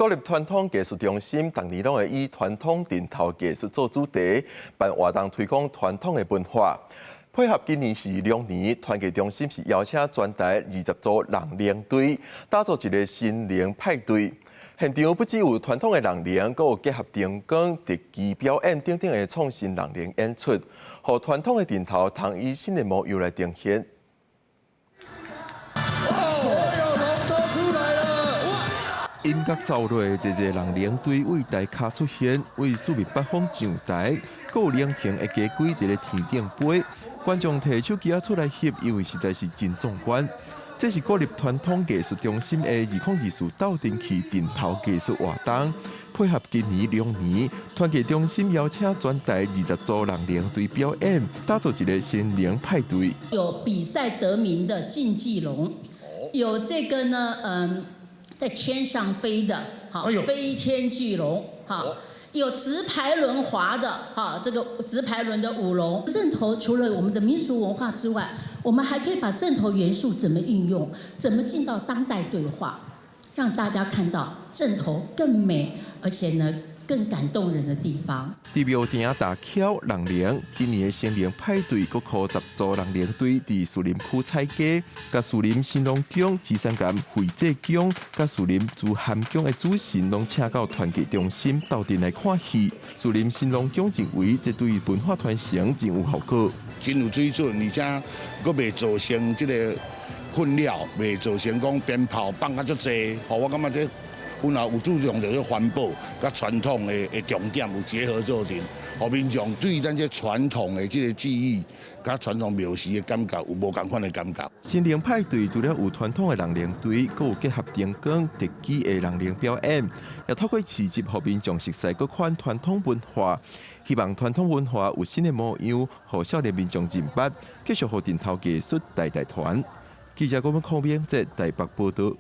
國立傳統藝術中心逐年攏會以傳統陣頭藝術做主題，辦活動推廣傳統的文化。配合今年是龍年，團藝中心是邀請全台20組龍龍隊，打造一个新年派對。現場不只有傳統的龍龍，閣有結合燈光、特技表演等等的創新龍龍演出，予傳統的陣頭通以新的模樣來呈現。所有龍都出來了！音樂奏落，一个龍龍隊對台跤出現，對四面八方上台，閣有龍形的家具佇咧天頂飛，觀眾提手機仔出來翕，因為實在是真壯觀。這是國立傳統藝術中心的2024鬥陣戲陣頭藝術活動，配合今年龍年，團藝中心邀請全台20組龍龍隊表演，打造一个新年派對。有比賽得名的競技龍，有這個呢，在天上飛的，好，飛天巨龍，好，有直排輪滑的，哈，這個直排輪的舞龍。陣頭除了我們的民俗文化之外，我們還可以把陣頭元素怎麼運用，怎麼進到當代對話，讓大家看到陣頭更美，而且呢更感動人的地方。佇廟埕大蹺龍龍，今年的新年派對，閣箍10組龍龍隊佇士林區踩街，佮士林神農宮、芝山岩惠濟宮、佮士林慈涵宮的主神攏請到團藝中心鬥陣來看戲。士林神農宮認為，這對文化傳承真有效果。真有水準，而且閣袂造成這个困擾，袂造成講鞭炮放較足濟，予我感覺這阮也有注重著這環保佮傳統的重點有結合做陣，予民眾對咱這傳統的這个技藝佮傳統廟時的感覺有無仝款的感覺。新年派對除了有傳統的龍龍隊，閣有結合燈光、特技的龍龍表演，也透過市集，予民眾熟悉各款傳統文化。希望傳統文化有新的模樣，予少年民眾認捌，繼續予陣頭藝術代代傳。記者郭文孔編在台北報道。